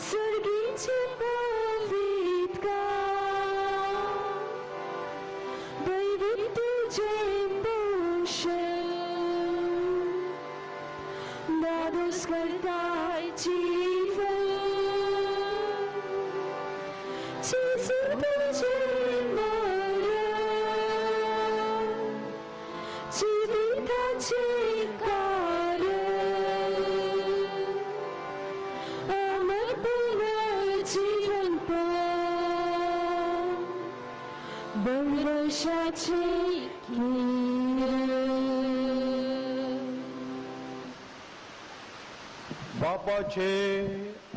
सर्गीचे पवित्र दैवी तुजें पोशण दादोस करताय जीवन जेजू तुजें मरण जिविताचें कारण अमर पुनर्जीवन बळवशाचें किरण. बापाचे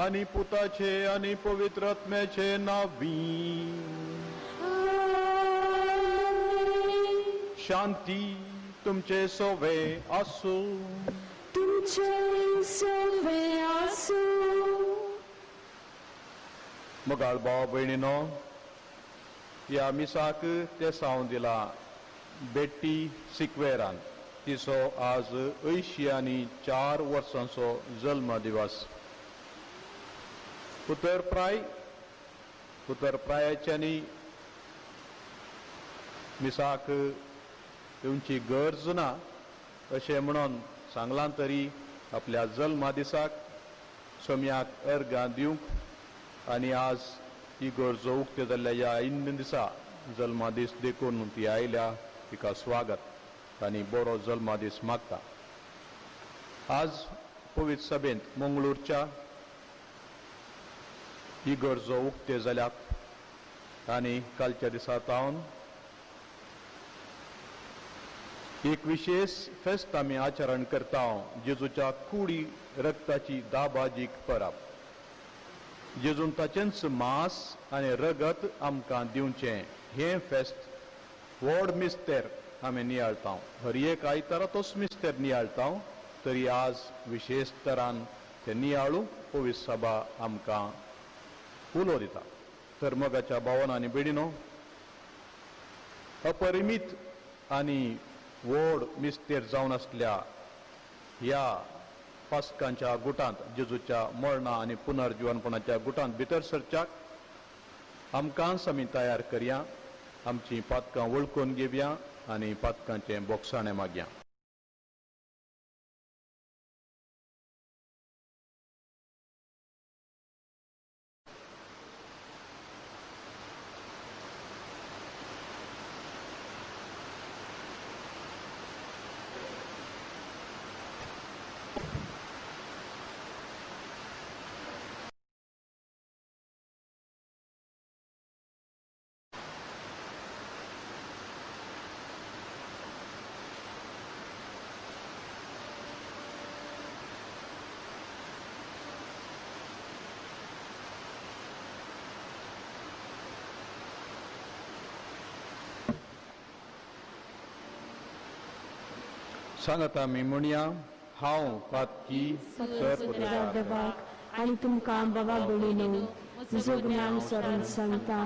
आनी पुताचे आनी पवित्र आत्म्याचे नांवी. शांती तुमचे सोवे आसूं. तुमचे सोवे आसूं. मोगाळ भाव भयणीनो, ह्या मिसाक तेसांव दिला बेट्टी सिक्वेरान. तिचो आज 84 वर्सांचो जल्म दिवस. उतर प्रायाच्यांनी मिसाक येवची गरज ना अशें म्हणून सांगलां तरी आपल्या जल्मा दिसाक सोम्याक अर्गां दिवंक आनी आज ही गरजो उक्ते जाल्ल्या ह्या इंद दिसा जल्मा दीस देखून ती आयल्या, तिका स्वागत आनी बरो जल्मा दीस मागता. आज पवित्र सभेंत मंगळूरच्या ही गरजो उक्ते जाल्यात आनी कालच्या दिसा तावन एक विशेष फेस्त आमी आचरण करता, जेजूच्या कुडी रक्ताची दाबाजीक परब. जेजून ताचेंच मांस आनी रगत आमकां दिवचें हें फेस्त व्हड मिस्तेर आमी नियाळता. हर एक आयतारा तोच मिस्तेर नियाळता, तरी आज विशेष तरान ते नियाळू पवित्र सभा आमकां उलो दिता. तर मोगाच्या भावान आनी भयणीनो, अपरिमीत आनी व्हड मिस्तेर जावन आसल्या ह्या पास्कांच्या गुटांत, जेजूच्या मरणा आनी पुनर्जिवनपणाच्या गुटांत भितर सरच्याक आमकांच आमी तयार करया. आमची पातकां वळखून घेवया आनी पातकांचें बोगसाणें मागया. सांगता आमी म्हणया, हांव पातकी सर देवाक आनी तुमकां बाबा भयणीनो म्हजो गुन्यांव सरून सांगता,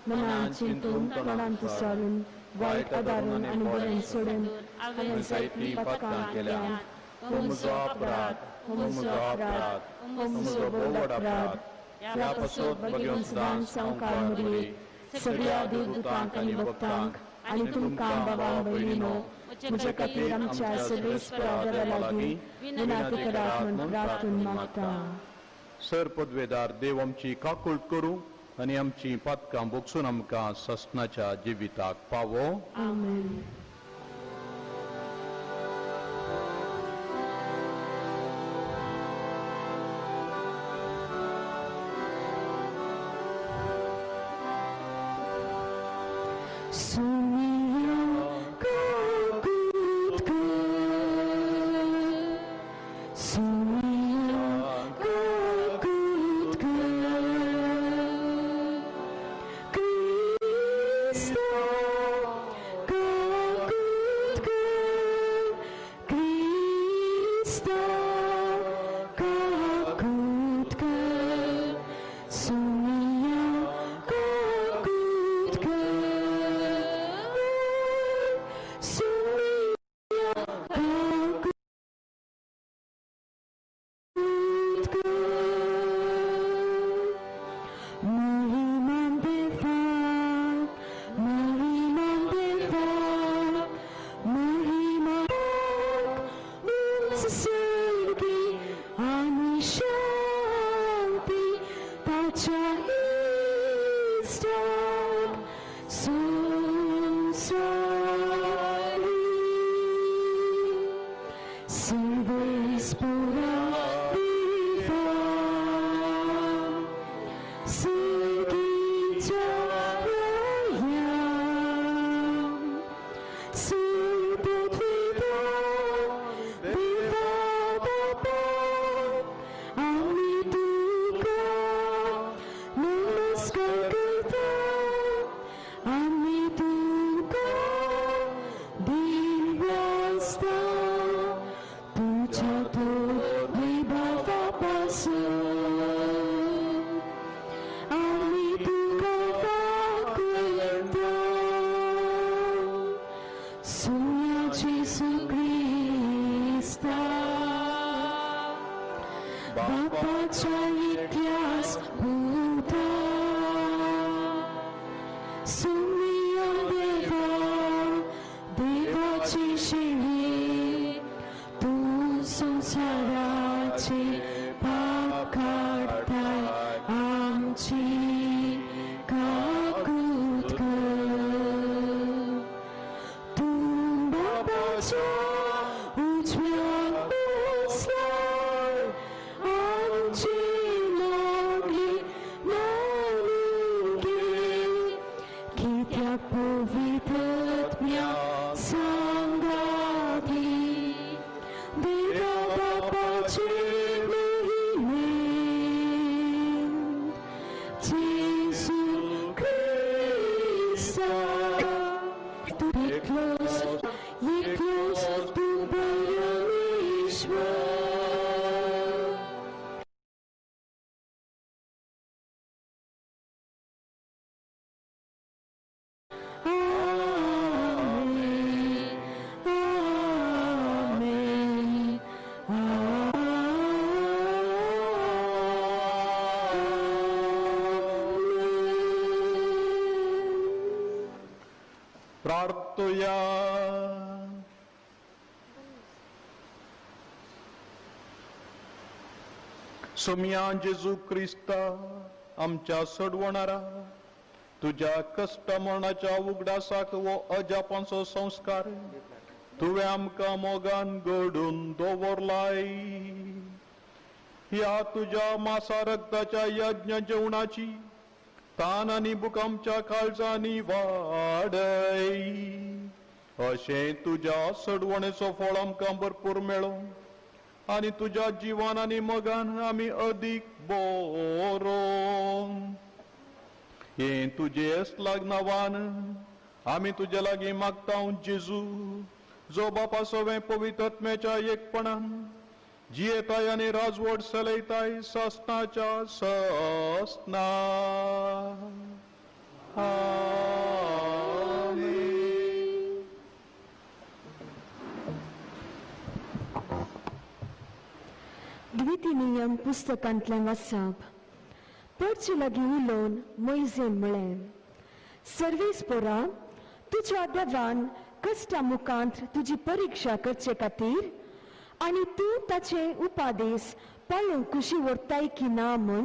मनान चिंतून तोंडान सरून वायट आदारून आनी बरें सोडून हांवें जायतीं पातकां केल्यांत. हो म्हजो अपराध, हो म्हजो अपराध, हो म्हजो भोव व्हड अपराध. ह्या पासत भगवंत सदांच सावकार मरी सगळ्या देवदूतांक आनी भक्तांक आनी तुमकां बाबा भयणीनो म्हज्या खातीर आमच्या सर्वेस्परा देवा लागीं विनंती करात म्हूण प्रार्थून मागता. सर पदवेदार देव आमची काकूळट करूं आनी आमची पातकां बोगसून आमकां ससनाच्या जिविताक पावो. आमेन. बापाच्या इश्टाक संवसारी सर्वेस्पोरा देवा सर्गीच्या राया संत पिता देवा बापा आमी तुका नमस्कार करता आमी तुका दिन वाजता तुझ्या तो वैभवापासून आमी तुका वाकयता सुम्या जेजू क्रिस्ता बापाच्या इतिहास भूता सुमिया देवा देवाची शिळी तूं संवसाराचे पाप काडटाय आमची काकूत कर तूं बापाच्या उजव्याक बसलाय आमची मागणी मानून घे कित्याक पवित्र सांगाती देवा बापाचे महिमेंत जेजू क्रिस्ता तूं एकलोच एकलोच तूं परमेश्वर. Amen. Amen. Amen. प्रार्थुया. सोम्या जेजू क्रिस्ता आमच्या सोडवणारा तुज्या कश्ट मरणाच्या उगडासाक वो अजापांचो संस्कार तुवें आमकां मोगान घडून दवरलाय. ह्या तुज्या मासा रक्ताच्या यज्ञ जेवणाची तान आनी भूक आमच्या काळजांनी वाडय. अशें तुज्या सोडवणेचो फळ आमकां भरपूर मेळो आनी तुज्या जिवान आनी मोगान आमी अदीक बरो. हें तुजेच लागनावान आमी तुजे लागीं मागता जेजू जो बापा सवें पवित्रत्म्याच्या एकपणान जियेताय आनी राजवट चलयताय सासनाच्या सासना. आमेन. द्विती नियम पुस्तकांतलें वाचप. परचे लागीं उलोवन मोयजेन म्हळें, सर्वेस्पोरा तुज्या देवान कश्टा मुखांत तुजी परिक्षा करचे खातीर आनी तूं ताचे उपादेश पाळूंक खुशी व्हरताय की ना म्हूण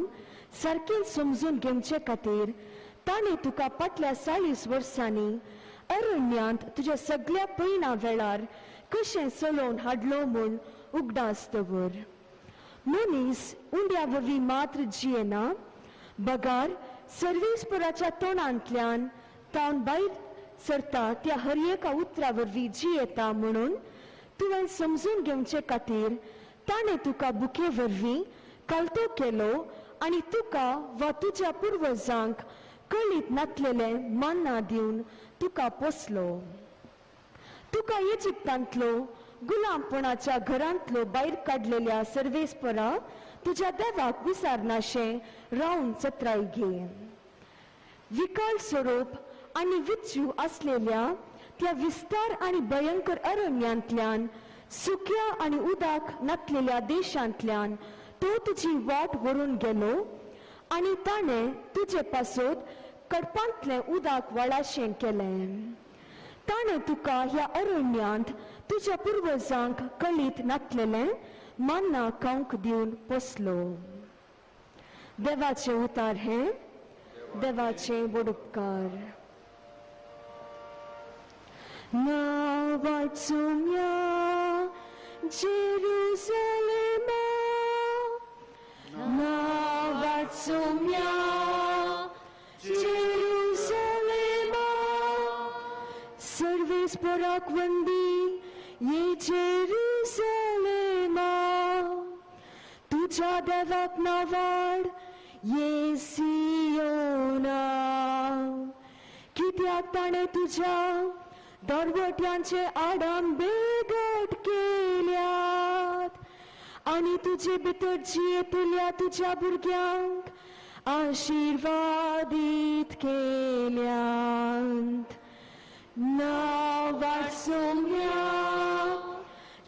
सारकें समजून घेवचे खातीर ताणें तुका फाटल्या 40 वर्सांनी अरण्यांत तुज्या सगळ्या पयणा वेळार कशें चलोवन हाडलो म्हूण उगडास दवर. मनीस उंड्या वरवीं मात्र जियेना बगार सर्वेस्पोराच्या तोंडांतल्यान तावन भायर सरता त्या हर एका उतरा वरवीं जियेता म्हणून तुवें समजून घेवचे खातीर ताणें तुका बुके वरवीं कालतो केलो आनी तुका वा तुज्या पुर्वजांक कळीत नातलेलें मान्ना दिवन तुका पोसलो. तुका इजिप्तांतलो गुलामपणाच्या घरांतलो भायर काडलेल्या सर्वेस्परा तुज्या देवाक विसारनाशें रावन चत्राय घे. विकल स्वरूप आनी विच्यू आसलेल्या त्या विस्तार आनी भयंकर अरण्यांतल्यान सुक्या आनी उदक नातलेल्या देशांतल्यान तो तुजी वाट व्हरून गेलो आनी ताणें तुजे पासत कडपांतलें उदक वाळाशें केलें. ताणें तुका ह्या अरण्यांत तुज्या पुर्वजांक कळीत नातलेलें मान्ना खावंक दिवन पोसलो. देवाचे उतार हे देवाचे वडुपकार. नावाचुम्या जेरुसलेमा, नावाचुम्या जेरुसलेमा, सर्वेस पोराक वंदी ये जेरुसलेमा, तुझ्या देवाक नावाड ये सियोना, कित्याक ताणें तुझ्या दरवट्यांचे आडाम बेगट केल्यात आनी तुजे भितर जियेतल्या तुज्या भुरग्यांक आशिर्वादीत केल्यात. नावाचोम्या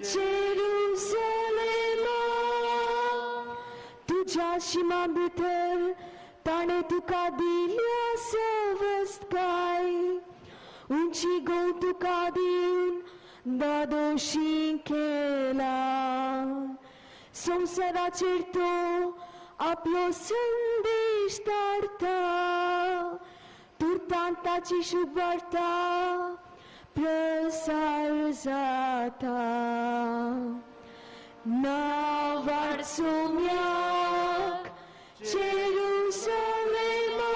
जेरुसलेमा, तुज्या शिमा भितर ताणें तुका दिल्या सवस्तकाय, उंची गो तुका दिवन दादोशी केला, संवसाराचेर तो आपलो संदेश धाडटा, तुर्तान ताची शुभवार्ता प्रसार जाता. नावाचोम्याक जेरुसलेमा,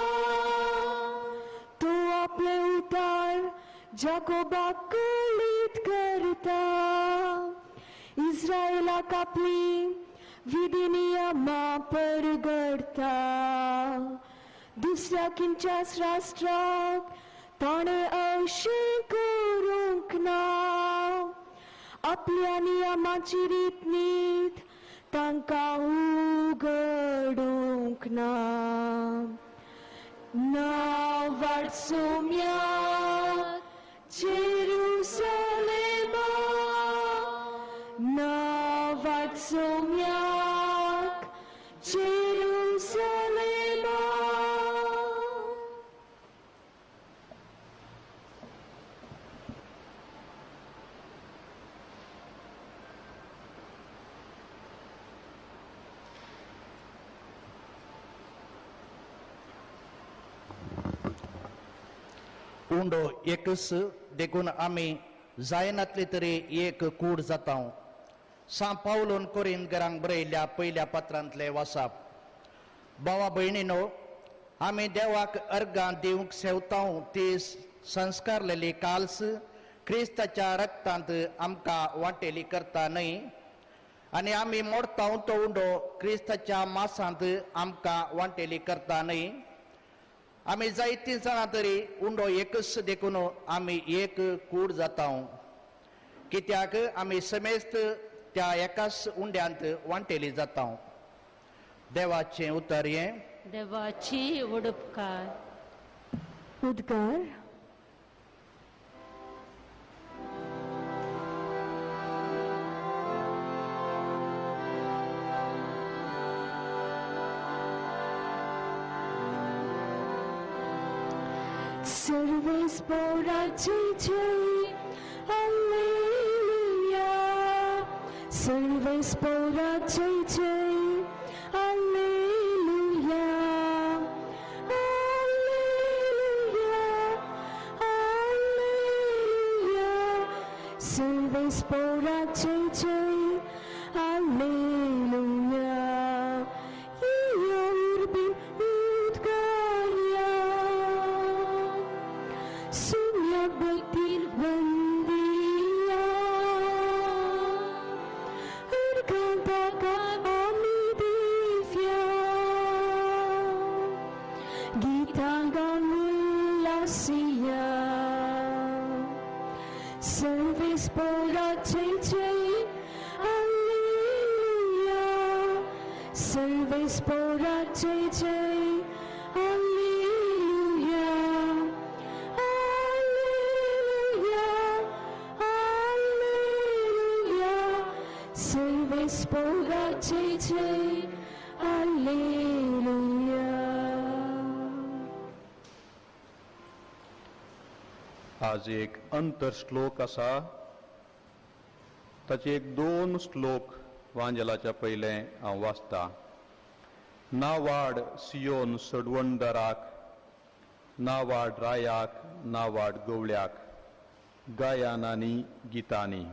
तो आपले उतार जाकोबाक कळीत करता, इस्रायलाक आपली विधी नियमां परगडता, दुसऱ्या किंच्याच राष्ट्राक ताणें अशें करूंक ना, आपल्या नियमाची रीत नीत तांकां उगडूंक ना. नावाचोम्याक जेरुसलेमा, नावाचोम्याक जेरुसलेमा. उंडो एकच देखून आमी जायनातली तरी एक कूड जाता. सां पावलोन कोरीन घरांक बरयल्ल्या पयल्या पत्रांतले वासाप. भावा भयणीनो, आमी देवाक अर्गां दिवंक सेवताव ती संस्कारलेली काल्स क्रिस्ताच्या रक्तांत आमकां वांटेली करता न्हय, आनी आमी मोडताव तो उंडो क्रिस्ताच्या मासांत आमकां वांटेली करता न्हय. आमी जायतीं जाणां तरी उंडो एकच देखून आमी एक कूड जाता, कित्याक आमी समेस्त त्या एकाच उंड्यांत वांटेली जाता. देवाचें उतर हें. देवाची उडपकार. उद्गार. सर्वेस पोराची जय हालेलुया, सर्वेस पोराची जय हालेलुया, हालेलुया, हालेलुया, सर्वेस पोराची जय हालेलुया. Service पोराचे जय हालेलुया, सर्वेस पोराचे जय हालेलुया, हालेलुया, हालेलुया, सर्वेस पोराचे जय हालेलुया. आज एक अंतर श्लोक आसा, ताचे एक दोन श्लोक वांजेलाच्या पयलें हांव वाचता. नावाड सियोन सडवणदाराक, नावाड रायाक, नावाड गवळ्याक, गायनांनी गितांनी.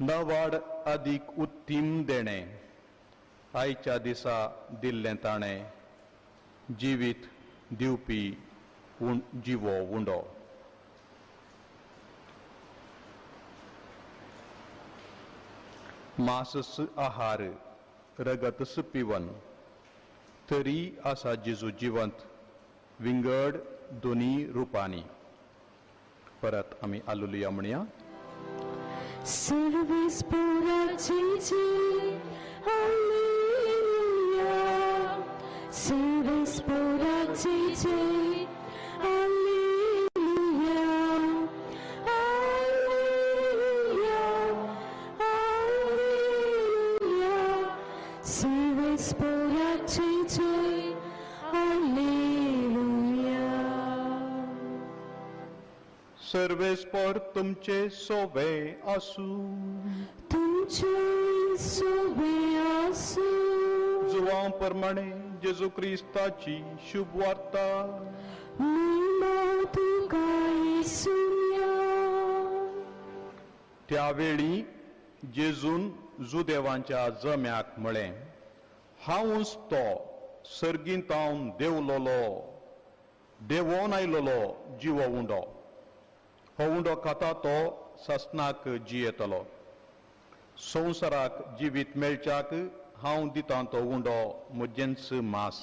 नावाड अदीक उत्तीम देणें आयच्या दिसा दिल्लें ताणें, जिवीत दिवपी जिवो उंडो. मासस आहार रगतस पिवन तरी आसा जेजू जिवंत विंगड दोनी रुपांनी. परत आमी आलुलुया म्हणया. सर्वेस पोराची हालेलुया, सर्वेस पोराची हालेलुया, हालेलुया, हालेलुया, सर्वेस पोराची हालेलुया. सर्वेस्पर तुमचे सोबे आसू, तुमचे सोबे आसू. जुवां प्रमाणे जेजू क्रिस्ताची शुभ वार्ता. महिमा तुका येसुया. त्यावेळी जेजून जुदेवांच्या जम्याक म्हळें, हांवूच तो सर्गींतावन देवलोलो देवोन आयलोलो जिवो उंडो. हो उंडो खाता तो सासणाक जियेतलो. संवसाराक जिवीत मेळच्याक हांव दितां तो उंडो म्हजेंच मास.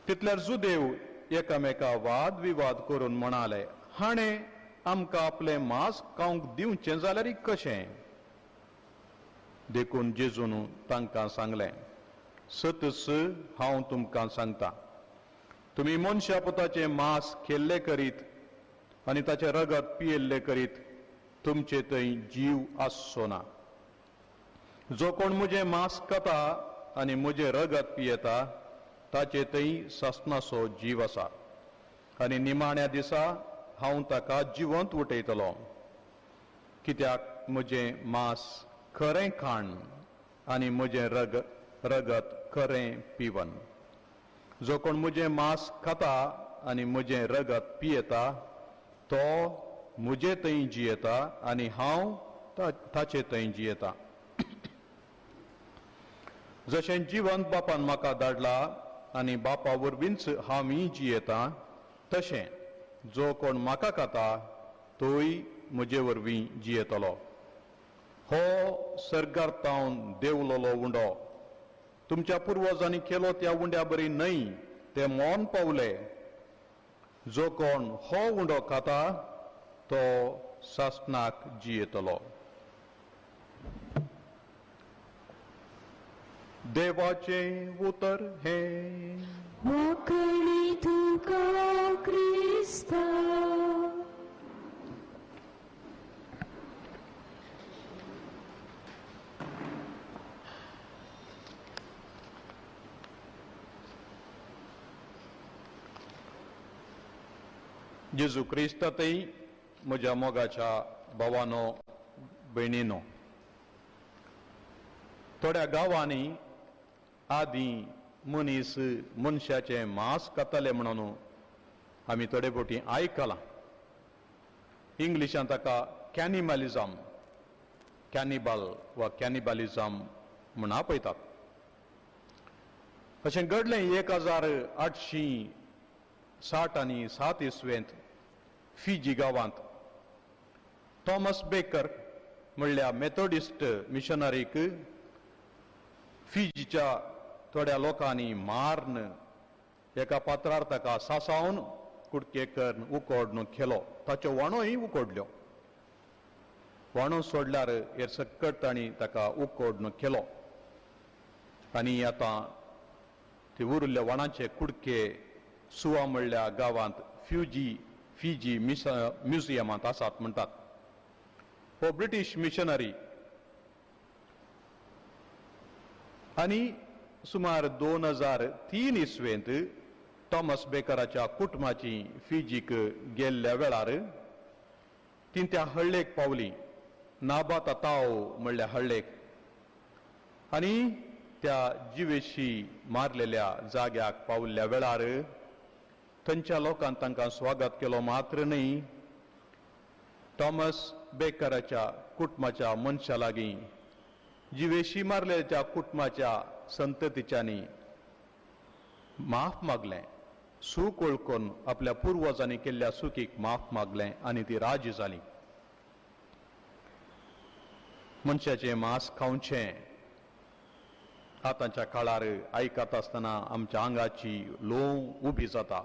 तितल्यार जुदेव एकामेका वाद विवाद करून म्हणाले, हाणें आमकां आपलें मास खावंक दिवचें जाल्यार कशें? देखून जेजून तांकां सांगलें, सतच हांव तुमकां सांगता, तुमी मनशा पुताचें मास खेल्ले करीत आनी ताचें रगत पियेल्लें करीत तुमचे थंय जीव आसचो ना. जो कोण म्हजें मास खाता आनी म्हजें रगत पियेता ताचे थंय सासणाचो जीव आसा, आनी निमाण्या दिसा हांव ताका जिवंत उठयतलो. कित्याक म्हजें मास खरें खाण आनी म्हजें रगत खरें पिवन. जो कोण म्हजें मास खाता आनी म्हजें रगत पियेता तो म्हजे थंय जियेता आनी हांव ताचे थंय जियेता. जशें जिवंत बापान म्हाका धाडला आनी बापा वरवींच हांवूय जियेता, तशें जो कोण म्हाका खाता तोय म्हजे वरवीं जियेतलो. हो सर्गार तावन देवलोलो उंडो तुमच्या पुर्वजांनी केलो त्या उंड्या बरी न्हय, ते मौन पावले. जो कोण हो उंडो खाता तो सासणाक जियेतलो. देवाचें उतर हें. वाकणी तुका क्रिस्ता. जेजू क्रिस्तातय म्हज्या मोगाच्या भावानो भयणीनो, थोड्या गांवांनी आदीं मनीस मनशाचें मांस खाताले म्हणून आमी थोडे फावटी आयकलां. इंग्लिशान ताका कॅनिमलिझम, कॅनिबल वा कॅनिबलिझम म्हूण आपयतात. अशें घडलें 1867 आनी 7 इसवेंत फिजी गांवांत थॉमस बेकर म्हणल्या मेथोडिस्ट मिशनरीक फिजीच्या थोड्या लोकांनी मारून एका पात्रार ताका सासावन कुडके करून उकोडून खेलो. ताच्यो वाणोय उकोडल्यो. वाणो सोडल्यार हेर सकट तांणी ताका उकोडून खेलो. आनी आतां ते उरिल्ल्या वाणाचे कुडके सुवा म्हणल्या गांवांत फिजी म्युझियमांत आसात म्हणटात. हो ब्रिटीश मिशनरी आनी सुमार 2003 इसवेंत थॉमस बेकराच्या कुटुंबाची फिजीक गेल्ल्या वेळार ती त्या हळ्ळेक पावली, नाबाताताव म्हणल्या हळ्ळेक. आनी त्या जिवेशी मारलेल्या जाग्याक पावल्ल्या वेळार थंयच्या लोकान तांकां स्वागत केलो मात्र न्ही, थॉमस बेकराच्या कुटुंबाच्या मनशा लागीं जिवेशी मारलेल्या कुटुंबाच्या संततीच्यांनी माफ मागलें, सूख वळखून आपल्या पुर्वजांनी केल्ल्या सुखीक माफ मागलें आनी ती राजी जाली. मनशाचें मांस खावचें आतांच्या काळार आयकता आसतना आमच्या आंगाची लोव उबी जाता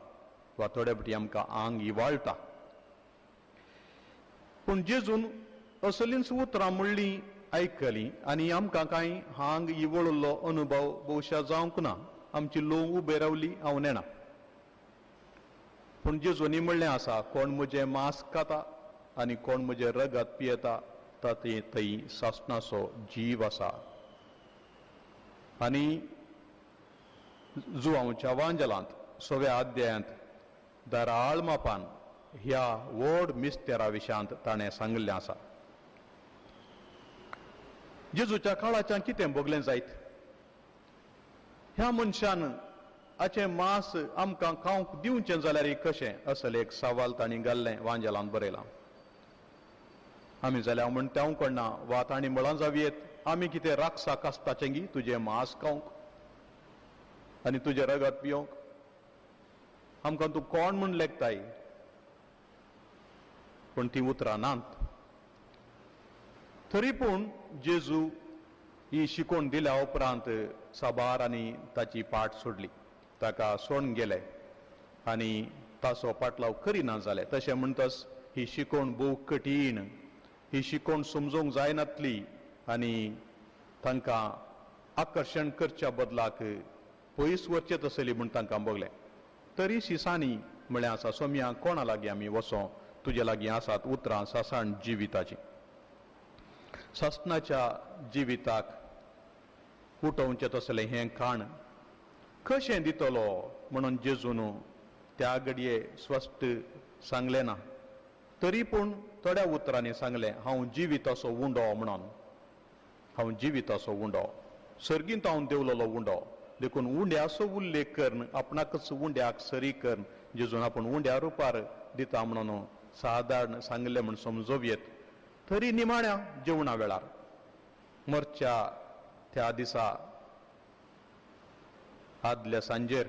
वा थोडे फावटी आमकां आंग इवाळटा. पूण जेजून असलींच उतरां म्हणलीं आयकलीं आनी आमकां कांय आंग इवळिल्लो अनुभव भोवशा जावंक ना, आमची लोव उबे रावली हांव नेणा. पूण जेजूनी म्हणलें आसा, कोण म्हजें मांस खाता आनी कोण म्हजें रगत पियेता तातूंत थंय सासणाचो जीव आसा. आनी जुवांवच्या वांजलांत सव्या अध्यायांत दराळ मापान ह्या व्हड मिस्तेरा विशयांत ताणें सांगिल्लें आसा. जेजूच्या काळाच्यान कितें भोगलें जायत? ह्या मनशान हाचें मांस आमकां खावंक दिवचें जाल्यार कशें असलें एक सवाल तांणी घाल्लें वांजेलांत बरयलां. आमी जाल्यार म्हणटा हांव कोणा वा तांणी म्हळां जावयेत, आमी कितें राक्षसाक आसताचें गी तुजें मांस खावंक आनी तुजें रगत पिवंक? आमकां तूं कोण म्हूण लेखताय? पूण ती उतरां नात. तरी पूण जेजू ही शिकोवण दिल्या उपरांत साबार आनी ताची पाट सोडली, ताका सोडून गेले आनी ताचो पाटलाव करिना जाले. तशें म्हणटच ही शिकोवण भोव कठीण, ही शिकोवण समजूंक जायनातली आनी तांकां आकर्शण करच्या बदलाक पयस वचचें तसली म्हूण तांकां भोगलें. तरी शिसांनी म्हळें आसा, सोम्या कोणा लागीं आमी वचों? तुजे लागीं आसात उतरां सासण जिविताचीं. सासणाच्या जिविताक उठोवचें तसलें हें खाण कशें दितलो म्हणून जेजून त्या घडये स्पश्ट सांगलें ना, तरी पूण थोड्या उतरांनी सांगलें, हांव जिविताचो उंडो म्हणून, हांव जिविताचो उंडो, सर्गींत हांव देंवलेलो उंडो. देखून उंड्याचो उल्लेख करून आपणाकच उंड्याक सरी करून जेजून आपूण उंड्या रुपार दिता म्हणून सादारण सांगलें म्हूण समजोवयेत. तरी निमाण्या जेवणा वेळार मरच्या त्या दिसा आदल्या सांजेर,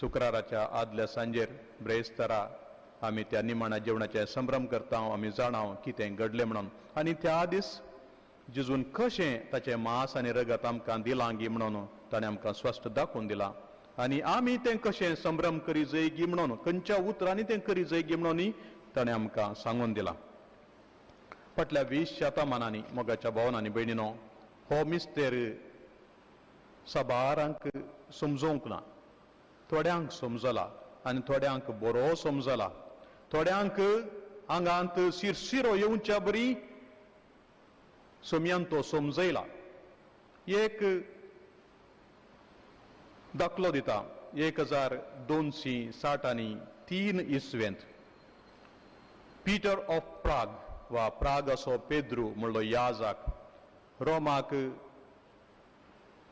शुक्राराच्या आदल्या सांजेर ब्रेस्तरा आमी त्या निमाण्या जेवणाचे संभ्रम करता, आमी जाणाव कितें घडलें म्हणून. आनी त्या दीस जेजून कशें ताचें मांस आनी रगत आमकां दिलां गी म्हणून ताणें आमकां स्पश्ट दाखोवन दिलां आनी आमी तें कशें संभ्रम करी जय गी म्हणून, खंयच्या उतरांनी तें करी जय गी म्हणून ताणें आमकां सांगून दिलां. फाटल्या 20 शतमानांनी मोगाच्या भावन आनी भयणीनो हो मिस्तेर साबारांक समजोवंक ना, थोड्यांक समजला आनी थोड्यांक बरो समजला, थोड्यांक आंगांत शिरशिरो येवच्या बरी सोम्यान तो समजयला. एक दाखलो दिता, 1263 इसवेंत पीटर ऑफ प्राग वा प्राग असो पेद्रू म्हणलो याजाक रोमाक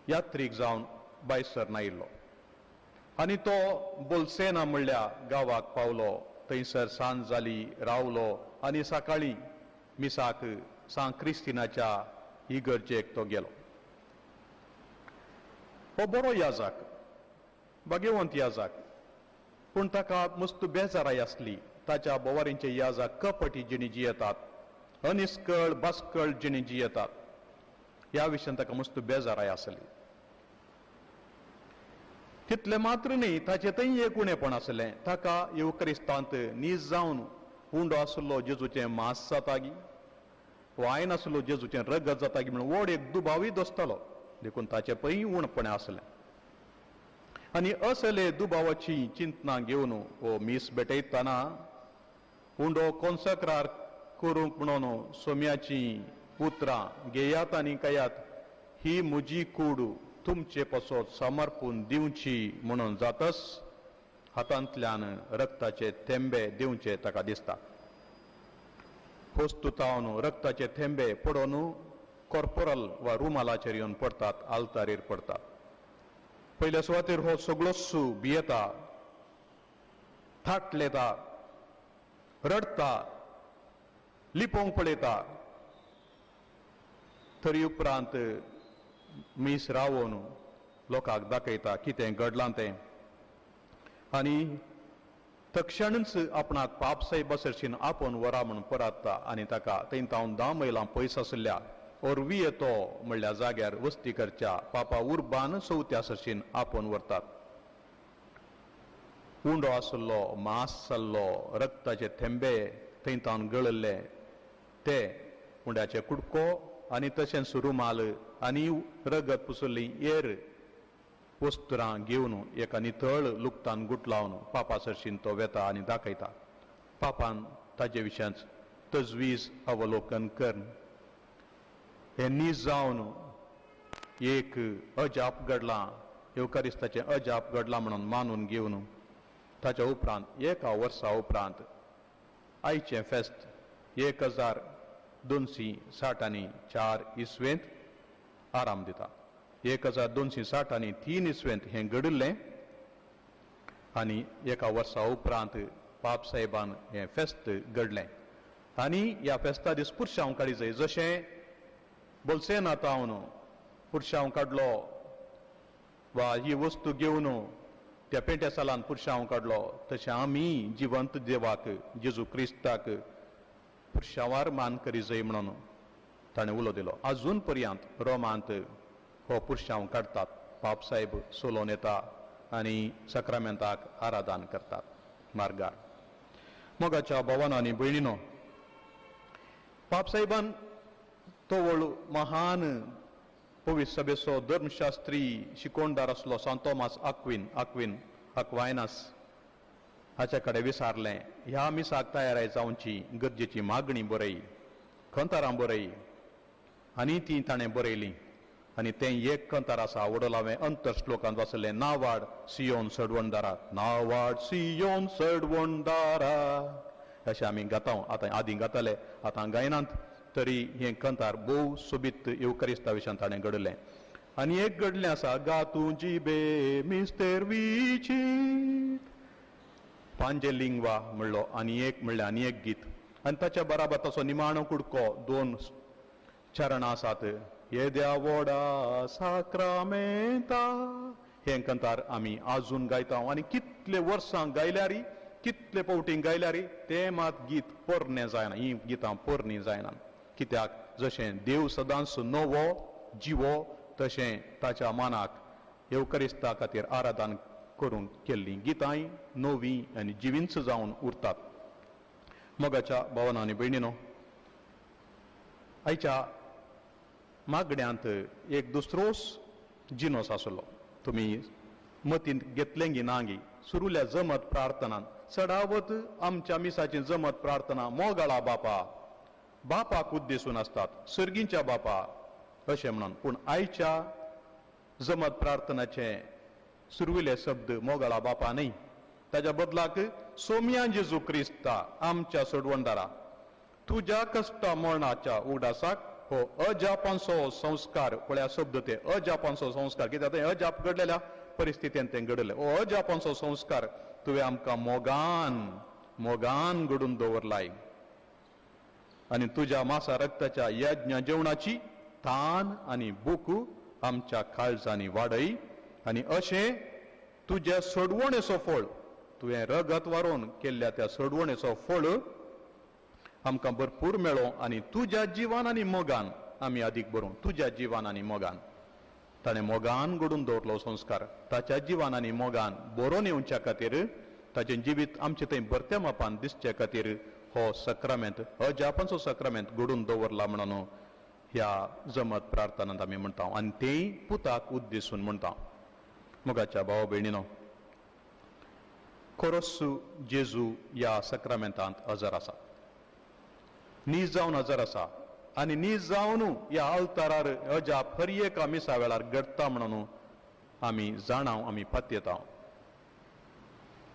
यात्रीक जावन बायसर नायिल्लो आनी तो बोलसेना म्हणल्या गांवाक पावलो. थंयसर सांज जाली, रावलो आनी सकाळीं मिसाक सांत क्रिस्तिनाच्या इगर्जेक तो गेलो. हो बरो याजाक, भाग्यवंत याजाक, पूण ताका मस्त बेजाराय आसली. ताच्या बोवारींचे याजाक कपटी जिणी जियेतात, अनिस्कळ बास्कळ जिणी जियेतात, ह्या विशयान ताका मस्त बेजाराय आसली. तितलें मात्र न्ही, ताचें थंय एक उणेपण आसलें. ताका येवक्रिस्तांत नीज जावन उंडो आसलो जेजूचें मांस जाता गी, वायन आसलो जेजूचें रगत जाता गी म्हणून व्हड एक दुबावूय दसतालो. देखून ताचें पय उणपण आसलें. आनी असले दुबावाची चिंतना घेवन हो मीस भेटयतना उंडो कोन्सक्रार करूंक म्हणून सोम्याची उतरां घेयात आनी कयात, ही म्हजी कूड तुमचे पासत समर्पून दिवची म्हणून जातच हातांतल्यान रक्ताचे थेंबे दिवचे ताका दिसता. पोस्तुतावन रक्ताचे थेंबे पडोवन कॉर्पोरल वा रुमालाचेर येवन पडतात, आल्तारेर पडतात. पयल्या सुवातेर हो सगळोच भियेता, थाटलेता, रडटा, लिपोवंक पळयता. तरी उपरांत मीस रावोन लोकांक दाखयता कितें घडलां तें आनी तक्षणच आपणाक पाप साहेबा सरशीन आपोवन वरा म्हूण परात्ता आनी ताका थंय तावन 10 मैलां पयस आशिल्ल्या ओर्वियेतो म्हणल्या जाग्यार वस्ती करच्या पापा उर्बान चवथ्या सरशीन आपोवन व्हरतात. उंडो आशिल्लो, मांस जाल्लो, रक्ताचे थेंबे थंय तावन गळिल्ले ते उंड्याचे कुडको आनी तशेंच रुमाल आनी रगत पुसल्ली एर वस्त्रां घेवन एका नितळ लुगटान गुटलावन पापा सरशीन तो वेता आनी दाखयता. पापान ताजे विशयांत तजवीज अवलोकन कर हें नीज जावन एक अजाप घडलां, येवकारिस्ताचें अजाप घडलां म्हणून मानून घेवन ताच्या उपरांत एका वर्सा उपरांत आयचें फेस्त 1264 इसवेंत आराम दिता. 1263 इसवेंत हें घडिल्लें आनी एका वर्सा उपरांत पाप साहेबान हें फेस्त घडलें आनी ह्या फेस्ता दीस पुरशांव काडी जाय. जशें बोलसेना तावन पुरशांव काडलो वा ही वस्तू घेवन त्या पेंट्या सालान पुरशांव काडलो, तशें आमी जिवंत देवाक जेजू क्रिस्ताक पुरशांवार मान करी जाय म्हणून ताणें उलो दिलो. अजून पर्यंत रोमांत हो पुरशांव काडटात, पाप साहेब सोलोवन येता आनी साक्रामेंताक आराधन करतात मार्गार. मोगाच्या भोवान आनी भयणीनो, पाप साहेबान तोवळ महान पवित्र सभेचो धर्मशास्त्री शिकोणदार आसलो सांत तोमास आक्विन अक्वायनास हाच्या कडेन विचारलें, ह्या मिसाक तयाराय जावची गरजेची मागणी बरय, खंतारां बरय आनी ती ताणें बरयली. आनी तें एक कंतार आसा वडोल हांवें अंतर श्लोकांत वाचलें, नावाड सियोन सडवणदारा, नावाड सियोन सडवणदारा अशें आमी गाता. आतां आदीं गाताले, आतां गायनात, तरी हें कंतार भोव सोबीत येवकारिस्ता विशयान ताणें घडलें. आनी एक घडलें आसा, गा तूं जिबे मिस्तेर विचीत पांजे लिंगवा म्हणलो आनी एक म्हणलें आनी एक गीत आनी ताच्या बराबर ताचो निमाणो कुडको 2 चरणां आसात, येद्या व्हडा साक्रामेंता. हें कंतार आमी आजून गायता आनी कितले वर्सां गायल्यारी, कितले फावटी गायल्यारी तें मात गीत पोरणें जायना, हीं गितां पोरणीं जायना. कित्याक जशें देव सदांच नवो जिवो तशें ताच्या मानाक येवकारिस्ता खातीर आराधन करूंक केल्लीं गितांय नवीं आनी जिवींच जावन उरतात. मोगाच्या भावानो आनी भयणीनो, आयच्या मागण्यांत एक दुसरोच जिनोस आसलो, तुमी मतींत घेतलें गी ना गी. सुरुल्या जमत प्रार्थनान चडावत आमच्या मिसाची जमत प्रार्थना मोगाळा बापा, बापाक उद्देशून आसतात, सर्गींच्या बापा अशें म्हणून. पूण आयच्या जमत प्रार्थनाचे सुरविले शब्द मोगाळा बापा न्हय, ताच्या बदलाक सोम्या जेजू क्रिस्ता आमच्या सोडवणदारा तुज्या कश्टा मरणाच्या उगडासाक हो अजापांचो संस्कार. पळया शब्द ते अजापांचो संस्कार, कित्याक तें अजाप घडलेल्या परिस्थितीन तें घडलें. हो अजापांचो संस्कार तुवें आमकां मोगान मोगान घडून दवरलाय आनी तुज्या मासा रक्ताच्या यज्ञ जेवणाची तान आनी भूक आमच्या काळजांनी वाडय आनी अशें तुज्या सोडवणेचो फळ, तुवें रगत वारोवन केल्ल्या त्या सोडवणेचो फळ आमकां भरपूर मेळो आनी तुज्या जिवान आनी मोगान आमी अदीक बरोवं. तुज्या जिवान आनी मोगान ताणें मोगान घडून दवरलो संस्कार, ताच्या जिवान आनी मोगान बरोवन येवच्या खातीर, ताचें जिवीत आमचें थंय भरत्या मापान दिसचे खातीर हो सक्रामेंत अजापांचो सक्रामेंत घडून दवरला म्हणून ह्या जमत प्रार्थनांत आमी म्हणटा आनी तेंय पुताक उद्देशून म्हणटा. मोगाच्या भाव भयणीनो, खरोच जेजू ह्या सक्रामेंतांत हजर आसा, नीज जावन हजर आसा आनी नीज जावन ह्या अल्तारार अजाप हर एका मिसा वेळार घडटा म्हणून आमी जाणाव, आमी पातयेता.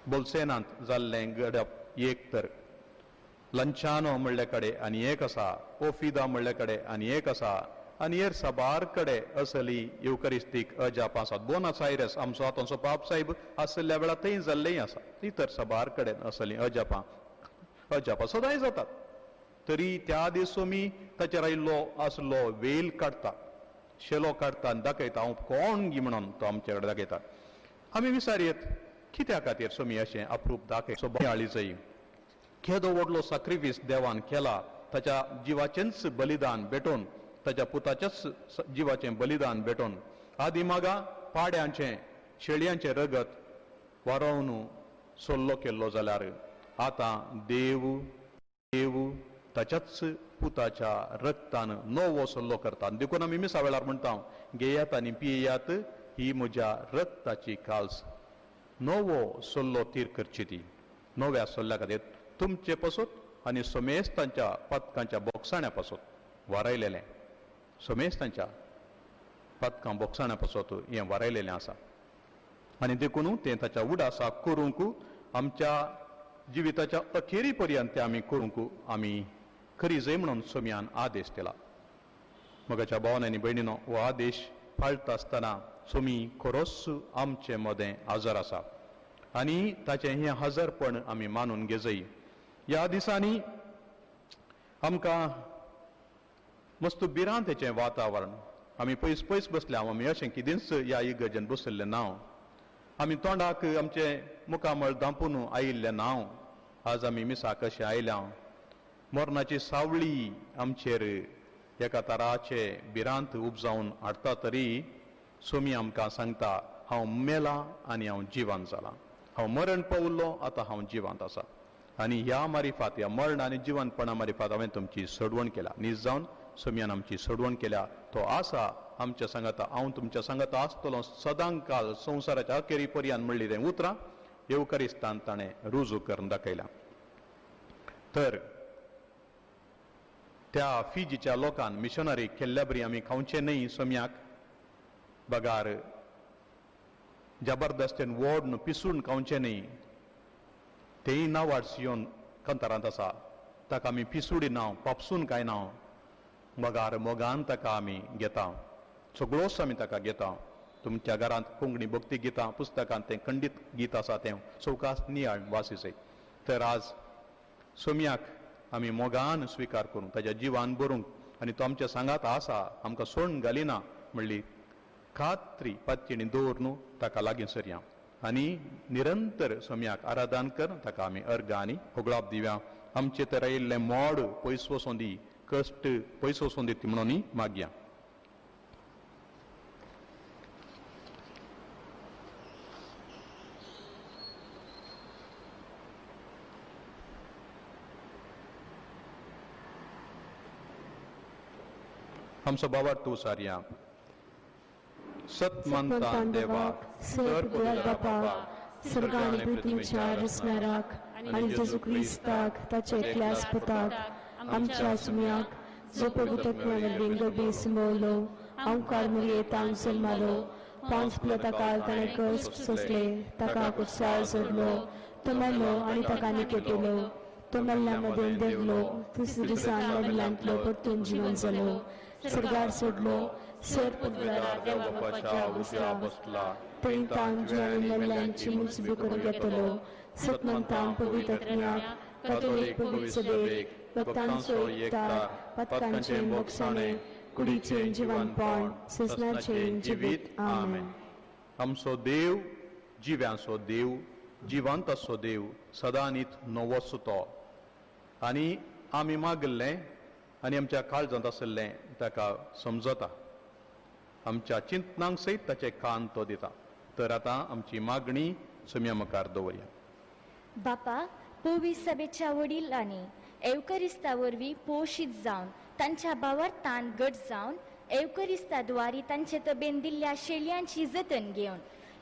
बोलसेनांत जाल्लें घडप एक तर लंचानो म्हणले कडेन आनी एक आसा, ओफिदा म्हणले कडेन आनी एक आसा, आनी हेर साबार कडे असली येवकरिस्तीक अजापां आसात. बोनस आयरस आमचो आतांचो पाप साहेब आशिल्ल्या वेळार थंय जाल्लेय आसा. इतर साबार कडेन असली अजापां अजापां सदांय जातात. तरी त्या दीस सोमी ताचेर आयिल्लो आसलो वेल काडटा, शेलो काडटा आनी दाखयता हांव कोण गी म्हणून तो आमचे कडेन दाखयता. आमी विचारयत कित्या खातीर सोमी अशें अप्रूप दाखय. सो आळी जाय केदो व्हडलो साक्रिफीस देवान केला, ताच्या जिवाचेंच बलिदान भेटोवन, ताच्या पुताच्याच जिवाचें बलिदान भेटोवन आदी मागा पाड्यांचें शेळयांचें रगत वारोवन सोल्लो केल्लो जाल्यार आतां देव देव ताच्याच पुताच्या रक्तान नवो सल्लो करता. देखून आमी मिसा वेळार म्हणटा, घेयात आनी पियेयात, ही म्हज्या रक्ताची काल्स, नवो सल्लो तीर करची ती नव्या सल्ल्या खातीर तुमचे पासत आनी समेस्तांच्या पदकांच्या बोगसाण्या पासत वारायलेलें, समेस्तांच्या पदकां बोगसाण्या पासत हें वारायलेलें आसा. आनी देखून तें ताच्या उडासाक करूंक आमच्या जिविताच्या अखेरी पर्यंत तें आमी करूंक आमी खरी जय म्हणून सोम्यान आदेश दिला. मगाच्या भावान आनी भयणीनो, हो आदेश पाळटा आसतना सोमी खरोच आमचे मदें हजर आसा आनी ताचें हें हजरपण आमी मानून घेजय. ह्या दिसांनी आमकां मस्त भिरांतेचें वातावरण, आमी पयस पयस बसल्या, आमी अशें कितेंच ह्या इगर्जेन बसल्लें ना, आमी तोंडाक आमचें मुखामळ धांपून आयिल्लें ना. आज आमी मिसाक अशें आयल्या, मरणाची सावळी आमचेर एका तराचे भिरांत उपजावन हाडटा, तरी सोमी आमकां सांगता हांव मेला आनी हांव जिवान जालां, हांव मरण पावल्लो, आतां हांव जिवांत आसा. आनी ह्या मारिफात, ह्या मरण आनी जिवनपणा मारिफात हांवें तुमची सोडवण केल्या. नीज जावन सोमयान आमची सोडवण केल्या. तो आसा आमच्या सांगाता, हांव तुमच्या सांगाता आसतलो सदांकाल संवसाराच्या अखेरी पर्यंत म्हणली तें उतरां येवकरिस्तान ताणें रुजू करून दाखयला. तर त्या फिजीच्या लोकान मिशनरी केल्ल्या बरी आमी खावचें न्हय सोम्याक, बगार जबरदस्तेन वोडून पिसून खावचें न्हय. तेय नावाड सियोन कंतारांत आसा, ताका आमी पिसुडी ना, पापसून कांय ना, बगार मोगान ताका आमी घेता, सगळोच आमी ताका घेता. तुमच्या घरांत कोंकणी भक्ती गितां पुस्तकांत तें खंडीत गीत आसा, तें सवकास नियाळ वासीचें. तर आज सोम्याक आमी मोगान स्विकार करूंक, ताच्या जिवान बरूंक आनी तो आमच्या सांगात आसा, आमकां सोडून घालिना म्हणली खात्री पातयेणी दवरून ताका लागीं सरया आनी निरंतर सोम्याक आराधन कर, ताका आमी अर्घां आनी होगळाप दिव्या. आमचे तर आयिल्लें मोड पयस वचों दी, कश्ट पयस वचों दी म्हणून मागया. आमचो बाबा तूं सारया. सतमंतान देवाक, सर बापाक, स्वर्ग आनी पृथ्वीच्या रचणाराक आनी जेजू क्रिस्ताक ताच्या एकल्याच पुताक आमच्या सुम्याक, जो पवित्र वरवीं गर्भे समवलो, आमकार मरियेतान जल्मालो, पांच प्लता काल ताणें कश्ट सोंसले, ताका कुर्सार सोडलो, तो मेलो आनी ताका निकेटलो, तो मेल्ल्या मदें देंवलो, तिसऱ्या दिसा मेल्ल्यांतलो परतून जिवन जालो, स्वर्गार सोडलो, सर देवा बापाच्या उजव्या बसला, थंय तान जिवानी मेल्ल्यांची मुजबी करून घेतलो. सतमंतान पवित्रज्ञाक, कॅथोलीक पवित्र सभेक, भक्तांचो एकतार, पथकांचें मोगसाणें, कुडीचें जिवनपण, ससनाचें जिवीत. आमेन. आमचो देव जिव्यांचो देव, जिवंताचो देव, सदांनीत नवोच तो. आनी आमी मागिल्लें आनी आमच्या काळजांत आशिल्लें ताका समजता, आमच्या चिंतनांक सयत ताचे कान तो दिता. तर आतां आमची मागणी सोम्या मुखार दवरया. बापा, पवित्र सभेच्या वडिलांनी एवकरिस्ता वरवीं पोशीत जावन तांच्या भावार्थान घट जावन एवकरिस्ता द्वारी तांचे तबेन दिल्ल्या शेळयांची जतन घेवन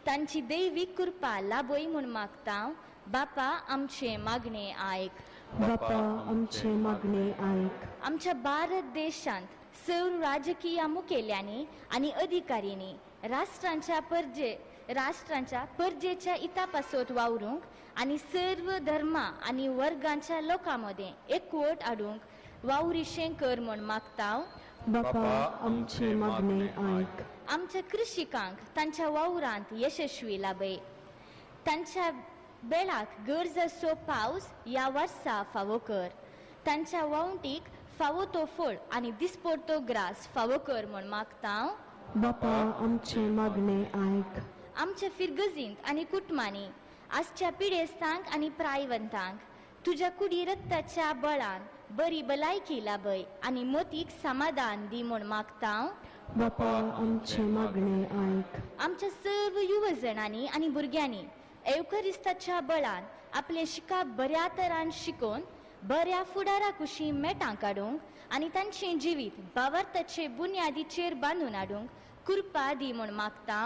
तांची दैवीक कृपा लाभय म्हूण मागता. बापा, आमचें मागणें आयक. बापा, आमचें मागणें आयक. आमच्या भारत देशांत सर्व राजकीय मुखेल्यांनी आनी अधिकाऱ्यांनी राष्ट्रांच्या परजेच्या हिता पासत वावरूंक आनी सर्व धर्मा आनी वर्गांच्या लोकां मदें एकवट हाडूंक वावरिशें कर म्हूण मागता. बापा आमचें मागणें आयक. आमच्या कृषिकांक तांच्या वावरांत यशस्वी लाभय. तांच्या बेळाक गरज असो पावस ह्या वर्सा फावो कर. तांच्या वावटीक फावो तो फळ आनी दिसपडतो ग्रास फावो कर म्हूण मागता. बापा आमचें मागणें आयक. आमच्या फिरगजींत आनी कुटुंबांनी आजच्या पिडेस्तांक आनी प्रायवंतांक तुज्या कुडी रक्ताच्या बळान बरी भलायकी लाभय आनी मोतीक समाधान दी म्हूण मागता. बापा आमचें मागणें आयक. आमच्या सर्व युवजणांनी आनी भुरग्यांनी एवकरिस्ताच्या बळान आपलें शिकप बऱ्या तरान शिकोवन बऱ्या फुडारा कुशी मेटां काडूंक आनी तांचें जिवीत भावार्थाचे बुन्यादीचेर बांदून हाडूंक कृपा दी म्हूण मागता.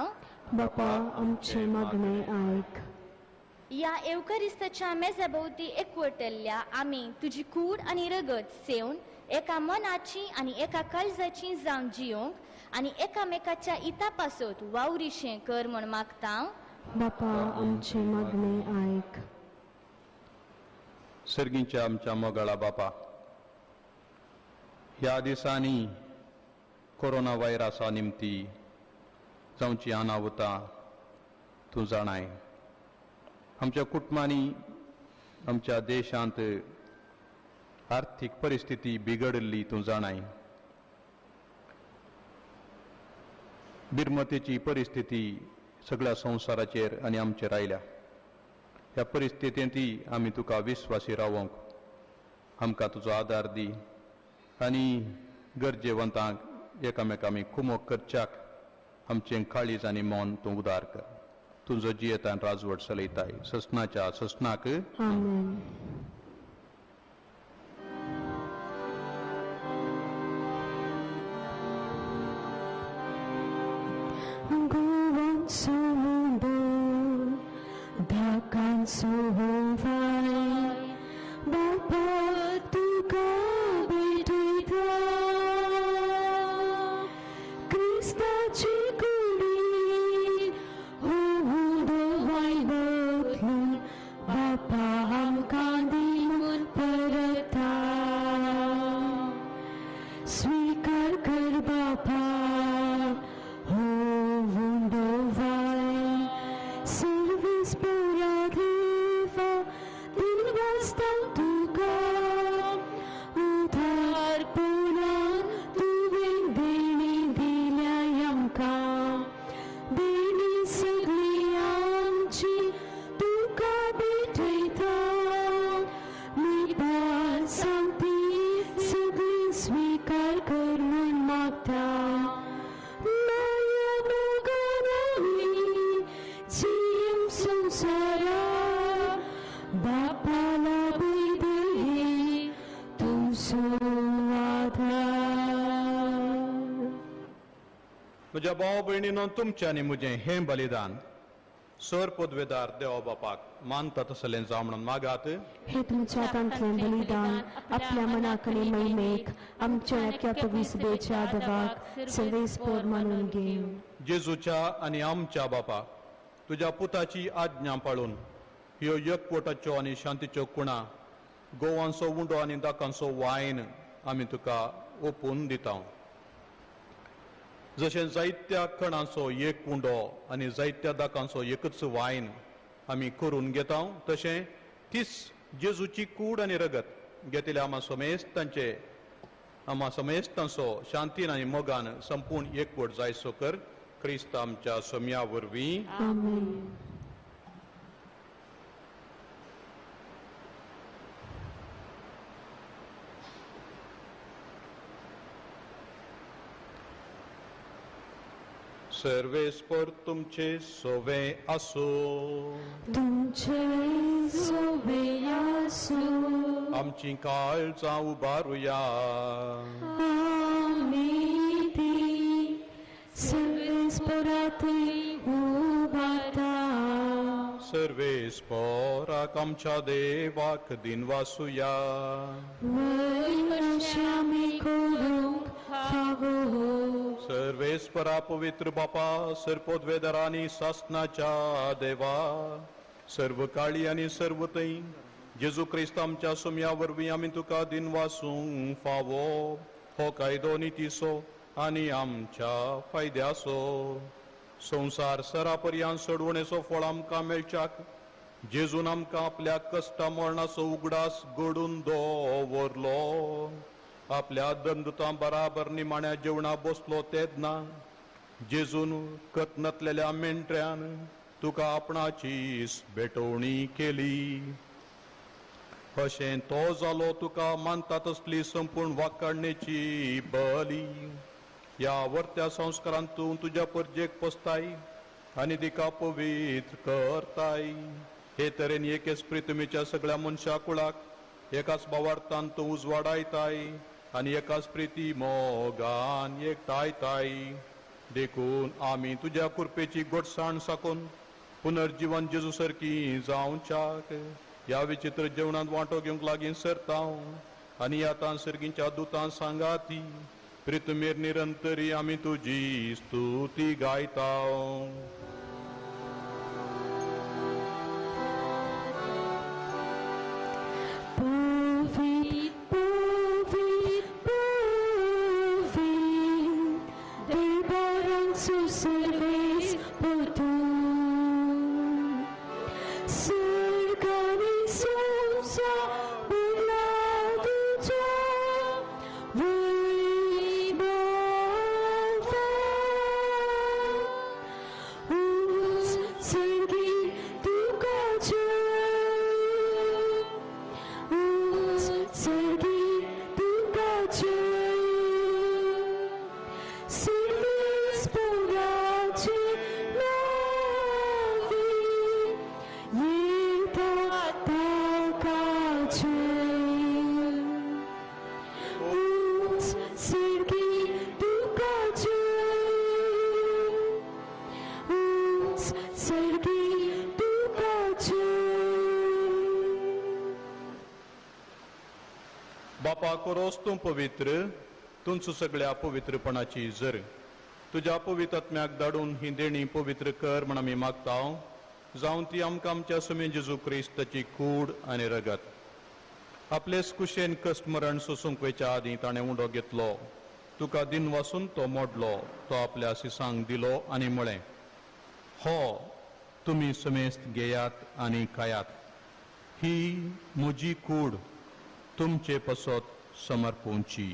बापा आमचें मागणें आयक. ह्या एवकरिस्ताच्या मेजा भोंवती एकवटल्ल्या आमी तुजी कूड आनी रगत सेवन एका मनाची आनी एका काळजाची जावन जियोंक आनी एकामेकाच्या इता पासत वावरीशें कर म्हूण मागता. बापा आमचें मागणें आयक. सर्गींच्या आमच्या मोगाळा बापा, ह्या दिसांनी कोरोना व्हायरसा निमती जावची अनावता तूं जाणाय. आमच्या कुटुंबांनी आमच्या देशांत आर्थीक परिस्थिती बिगडिल्ली तूं जाणाय. बिरमतेची परिस्थिती सगळ्या संवसाराचेर आनी आमचेर आयल्या. ह्या परिस्थितींतय आमी तुका विस्वासी रावोंक आमकां तुजो आदार दी आनी गरजेवंतांक एकामेका आमी कुमोक करच्याक आमचें काळीज आनी मन तूं उदार कर. तुजो जियेतान राजवट चलयताय ससनाच्या ससनाक. आमेन. गोवांचो उंडो धाकांचो वाय बापा तुका भेटयता. क्रिस्ताची कुडी हो उंडो वाय बदलून बापा आमकां दी म्हूण परता. स्वीकार कर बापा हो उंडो वाय सर्वीस पुरा देवा दिनवासता तुका. उधार पुरान तुवें देणी दिल्या आमकां. देणी सगळी आमची तुका भेटयता. मिठा सांगती सगळी स्वीकार कर म्हूण मागता. माया मोगान आमी जियेवं संवसारा बापाला बैदये तुजो आधार. म्हज्या भाव भयणीनो, तुमचें आनी म्हजें हें बलिदान सर पदवेदार देवा बापाक मानता तसलें जावं म्हणून मागात. हे तुमच्या हातांतलें बलिदान आपल्या मनाक आनी महिमेक आमच्या एक्या पविसबेच्या दबाक सर्वेस्पोर मानून घेवं. जेजूच्या आनी आमच्या बापा तुज्या पुताची आज्ञा पाळून ह्यो एकवटाच्यो आनी शांतीच्यो कुणा गोवांचो उंडो आनी दाकांचो वायन आमी तुका ओपून दिता. जशें जायत्या कणांचो एक उंडो आनी जायत्या दाकांचो एकच वायन आमी करून घेता तशें तीच जेजूची कूड आनी रगत घेतिल्ल्या आमा समेस्तांचे आमा समेस्तांचो शांतीन आनी मोगान संपूर्ण एकवट जायसो कर. क्रिस्त आमच्या सोम्या वरवीं. आमेन. सर्वेस्पर तुमचे सोवे आसो. तुमचे सोवे आसो. आमची काळजां उबारुया. आमी ती सर्वेस्परांतय उबारता. सर्वेस्पराक आमच्या देवाक दिनवासुया. वयर आमी करूंक फावो. सर्वेस्परा पवित्र बापा सर्पोद्वेदरा आनी सासनाच्या देवा सर्व काळी आनी सर्व थंय जेजू क्रिस्त आमच्या सोम्या वरवीं आमी तुका दिनवासूंक फावो. हो कायदो नितीचो आनी आमच्या फायद्याचो. संवसार सरापर्यान सोडवणेचो फळ आमकां मेळच्याक जेजून आमकां आपल्या कश्टा मरणाचो उगडास घडून दवरलो. आपल्या दंदुतां बराबर निमाण्या जेवणा बसलो तेन्ना जेजून कतनतलेल्या मेंढऱ्यान तुका आपणाची भेटवणी केली. अशें तो जालो तुका मानता तसली संपूर्ण वाकाडणेची बली. ह्या वर्त्या संस्कारांत तूं तुज्या परजेक पोसताय आनी तिका पवित्र करताय. हे तरेन एकेच प्रितमेच्या सगळ्या मनशा कुळाक एकाच भावार्थान तूं उजवाडायताय आनी एकाच प्रिती मोगान एकठांयताय. देखून आमी तुज्या कृपेची गोडसाण साकून पुनर्जीवन जेजू सारकी जावच्याक ह्या विचित्र जेवणांत वांटो घेवंक लागीं सरता आनी आतां सर्गींच्या दुतां सांगाती प्रितमेर निरंतरी आमी तुजी स्तुती गायता. बापा कोरोस तूं पवित्र, तुमचो सगळ्या पवित्रपणाची जर तुज्या पवित्र आत्म्याक धाडून ही देणी पवित्र कर म्हण आमी मागता, जावन ती आमकां आमच्या सुमे जेजू क्रिस्ताची कूड आनी रगत. आपलेच कुशेन कश्ट मरण सोसूंक वयच्या आदीं ताणें उंडो घेतलो, तुका दिन वासून तो मोडलो, तो आपल्या सिसांक दिलो आनी म्हळें, हो तुमी समेस्त घेयात आनी खायात, ही म्हजी कूड तुमचे पसत समर्पूंची.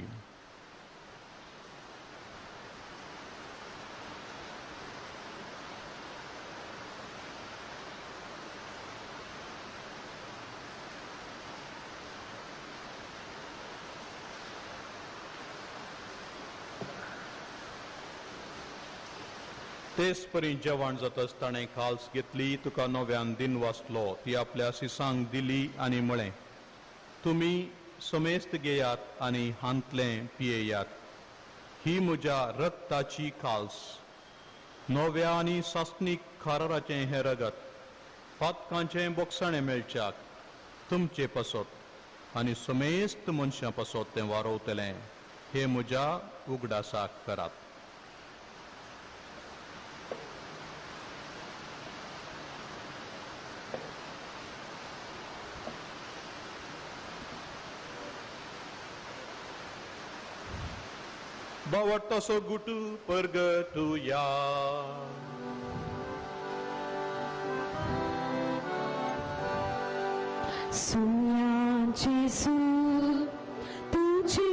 तेच परी जेवण जातच ताणें खाल्स घेतली, तुका नव्यान दिन वाचलो, ती आपल्या सिसांक दिली आनी म्हळें, तुमी समेस्त घेयात आनी हांतलें पियेयात, ही म्हज्या रक्ताची काल्स, नव्या आनी सासणीक खाराराचें हें रगत पातकांचें बोगसाणें मेळच्याक तुमचे पासत आनी समेस्त मनशां पासत तें वारोवतलें, हें म्हज्या उगडासाक करात. बावडटासो गुटू परगटुया. सुम्या जेजू तुझे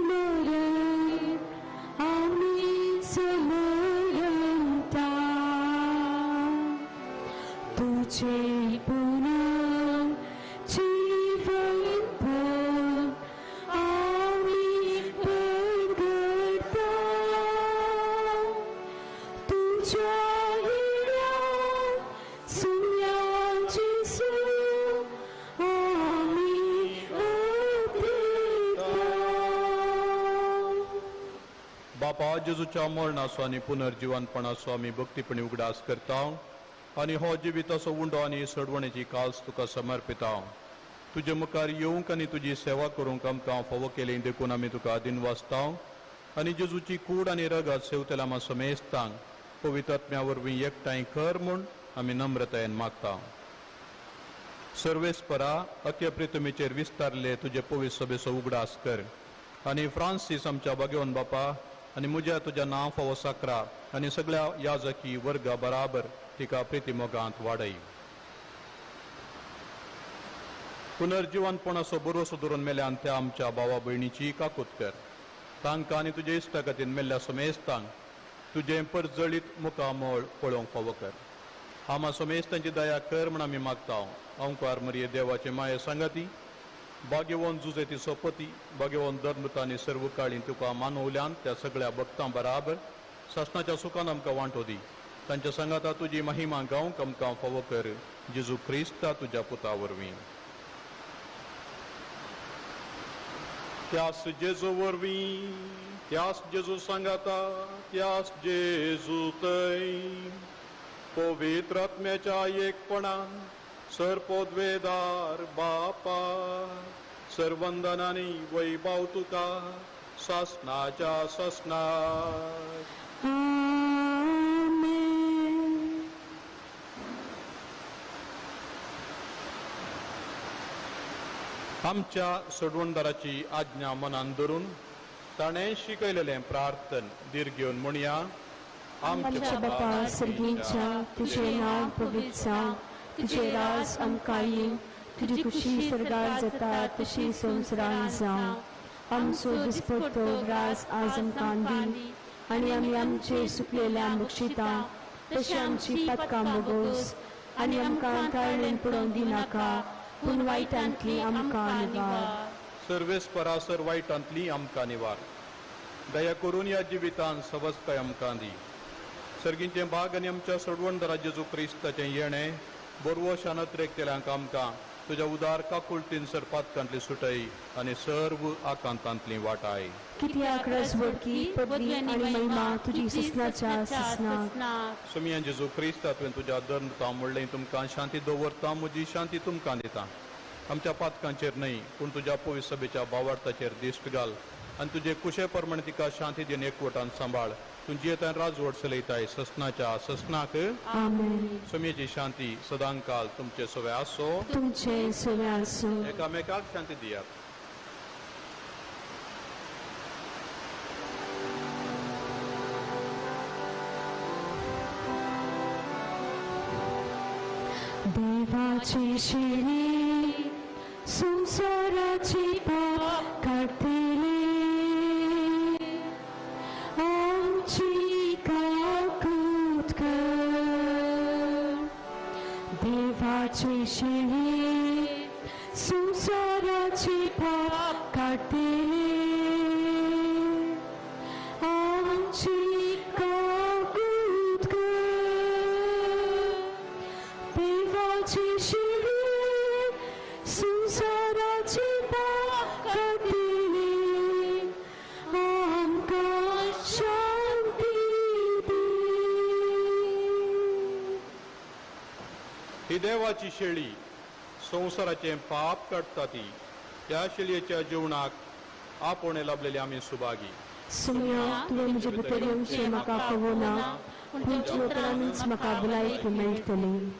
मरण आमी समरता, तुझे पुनः जीवन आमी परगटता, तुझ्या सुम्या जेजू आमी अद्रिता. बापा जेजूच्या मरणाचो आनी पुनर्जिवनपणाचो आमी भक्तीपणी उगडास करता आनी हो जिविताचो उंडो आनी सडवणेची काल्स तुका समर्पिता. तुजे मुखार येवंक आनी तुजी सेवा करूंक आमकां फावो केली देखून आमी तुका दिनवासता आनी जेजूची कूड आनी रगत सेवतल्या आमा समेस्तांक पवित्र आत्म्या वरवीं एकठांय कर म्हूण आमी नम्रतायेन मागता. सर्वेस्परा अख्या प्रितमेचेर विस्तारले तुजे पवित्र सभेचो उगडास कर आनी फ्रांसीस आमच्या भाग्यवन बापा आनी म्हज्या तुज्या नांव फावो साकरा आनी सगळ्या याजकी वर्गा बराबर तिका प्रितीमोगांत वाडय. पुनर्जिवनपणाचो बरोसो धरून मेल्यान त्या आमच्या भावा भयणीची काकूत कर. तांकां आनी तुजे इश्टागतीन मेल्ल्या समेस्तांक तुजें परजळीत मुखामळ पळोवंक फावो कर. आमा समेस्तांची दया कर म्हण आमी मागता. अंकार मरिये देवाचे माये सांगाती भाग्यवन जुजेती सोपती भाग्यवन धर्मतांनी सर्व काळी तुका मानवल्यान त्या सगळ्या भक्तां बराबर सासणाच्या सुखान आमकां वांटो दी. तांच्या सांगाता तुजी महिमा गावंक आमकां फावो कर. जेजू क्रिस्ता तुज्या पुता वरवीं. त्यास जेजू वरवीं, त्यास जेजू सांगाता, त्यास जेजू थंय पवित्र आत्म्याच्या एकपणान सर्पोद्वेदार बापा सर्वंदनानी वैभव तुका सासनाच्या सासनाक. आमच्या सोडवणदाराची आज्ञा मनान धरून ताणें शिकयलेलें प्रार्थन धीर घेवन म्हणया. आमच्या बापा सर्गीच्या, तुजें नांव पवित्र जावं, तुजें राज आमकां येवं, तुजी खुशी सर्गार जाता तशी संवसारांत जावं. आमचो दिसपट्टो राज आज आमकां दी आनी आमी आमचे सुकलेल्या बक्षिता तशें आमची पातकां भोगोस आनी आमकां ताळणेन पडोवंक दिनाका, पूण वायटांतली आमकां निवार. सर्वेस्परासर वायटांतली आमकां निवार. दया करून ह्या जिवितान सवस्काय आमकां दी. सर्गींचें भाग आनी आमच्या सोडवणदारा जेजू क्रिस्ताचें येणें बरवो शानत्रेक केल्यांक आमकां तुज्या उदार काकुळतीन सरपातकांतली सुटय आनी सर्व आकांतांतली वाटाय. कित्याक रजवडकी पदवी आनी महिमा तुजी ससनाच्या ससनाक. सोमिया जेजू क्रिस्ता तुवें तुज्या धर्मता म्हणलें तुमकां शांती दवरता, म्हजी शांती तुमकां दिता. आमच्या पातकांचेर न्हय पूण तुज्या पवित्र सभेच्या भावार्थाचेर दिश्ट घाल आनी तुजे कुशे प्रमाणे तिका शांती दिवन एकवटान सांबाळ. तूं जियेतान राजवट चलयताय ससनाच्या ससनाक. आमेन. सोमयेची शांती सदांकाल तुमचे सवे आसो. तुमचे सवे आसो. एकामेकाक शांती दियात. देवाची शिरी संवसाराची पाप काडटली, आमची काकूत कर. देवाची शिरी संवसाराची पाप काडटली, आमची काकूत कर. देवाची शिरी संवसाराची पाप काडटली, आमकां शांती दी. ही देवाची शेळी संवसाराचें पाप काडटा ती त्या शेळयेच्या जेवणाक आपोवणें लाभलेली आमी सुभागी. सोम्या, तुवें म्हजे भितर येवचें म्हाका फावो ना, पूण तुज्या उपरांतच म्हाका भलायकी मेळटली.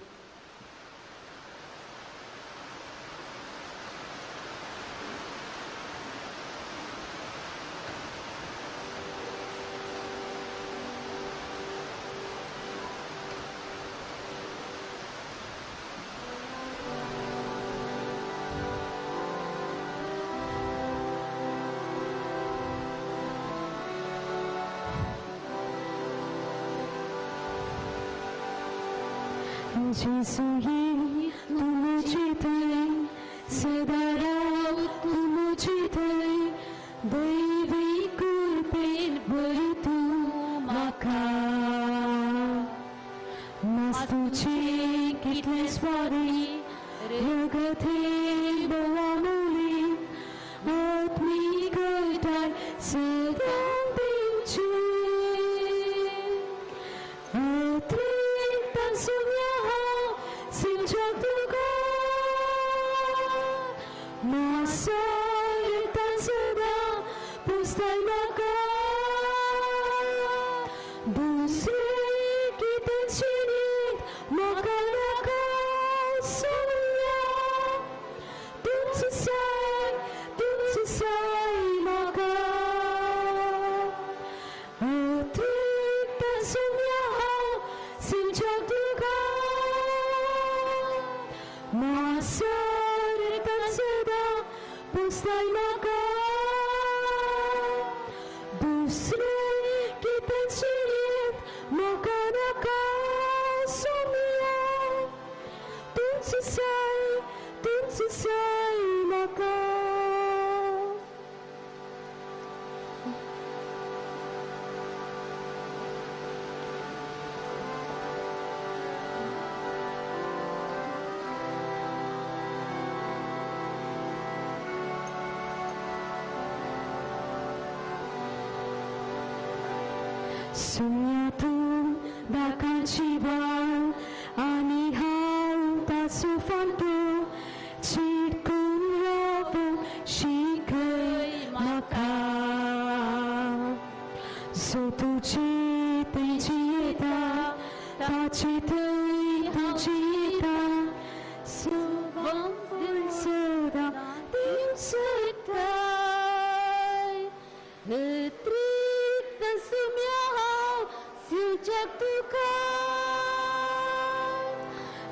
जेसू ही तूं म्हजे थंय सदां राव, तूं म्हजे थंय दैवी कृपेन भर तूं म्हाका. मास्तूचे कितले स्वारी रगत हें भोवामुली आत्मीक घटाय सदां दिवची. तुझ साय म्हाका. म्हासारतान सदां पोसताय म्हाका दुसरें कितें चिरीत म्हाका नाका सोम्या तूंच जाय म्हाका. सुम्या तूं दाकांची वाल आनी हांव ताचो फांटो चिटकून रावूंक शिकय म्हाका सो तुजे थंय जियेता ताचे थंय तूं जियेता सुवां सदां दिवंक सोदताय अत्रिक्त सुम्या हांव सिवच्याक तुका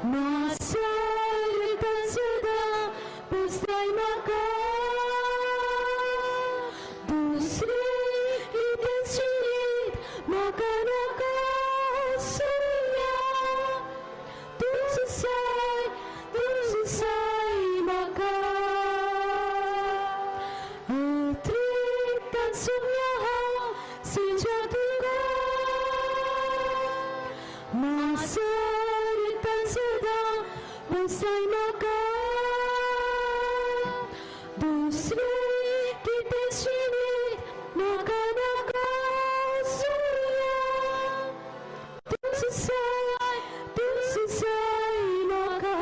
म्हासारतान सदां पोसताय म्हाका दुसरें कितें चिरीत म्हाका नाका सोम्या तूंच जाय म्हाका. अत्रिक्तान सुम्या हांव सिवच्याक तुका म्हासारतान सदां पोसताय म्हाका दुसरें कितें चिरीत म्हाका नाका सोम्या तूंच जाय म्हाका.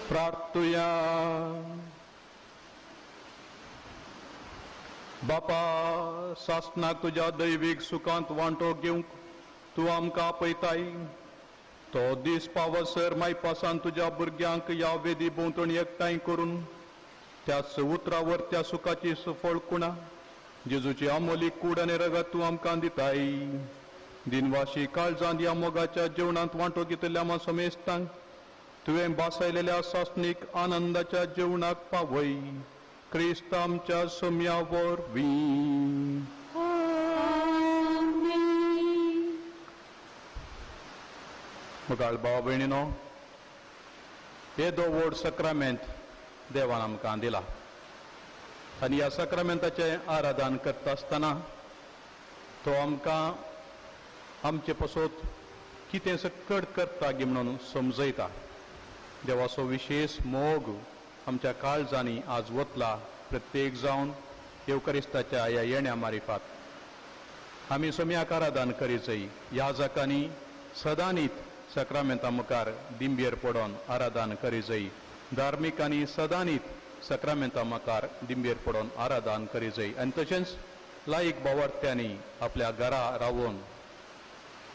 प्रार्थुया. बापा सासणाक तुज्या दैवीक सुखांत वांटो घेवंक तूं आमकां आपयताय तो दीस पावसर मायपासान तुज्या भुरग्यांक ह्या वेदी भोंवतणी एकठांय करून त्याच उतरावर त्या सुखाची सुफळ कुणा जेजूची अमोली कूड आनी रगत तूं आमकां दिताय. दिनवाशी काळजांत ह्या मोगाच्या जेवणांत वांटो घेतल्या आमा समेस्तांक तुवें बासायलेल्या सासणीक आनंदाच्या जेवणाक पावय क्रिस्त आमच्या सोम्या वरवीं. मुखार भाव भयणीनो, येदो व्हड सक्रामेंत देवान आमकां दिला आनी ह्या सक्रामेंताचें आराधन करता आसतना तो आमकां आमचे पसत कितें सकट करता गी म्हणून समजयता. देवाचो विशेश मोग आमच्या काळजांनी आज वतला प्रत्येक जावन येवकरिस्ताच्या ह्या येण्या मारिफात आमी सोम्याक आराधन करीचय. ह्या जाकांनी सदांनीत सक्रामेंता मुखार दिंबेर पडोन आराधन करीचय. धार्मिकांनी सदांनीत सक्रामेंता मुखार दिंबेर पडोन आराधन करी जाय आनी तशेंच लायक बावडत्यांनी आपल्या घरा रावून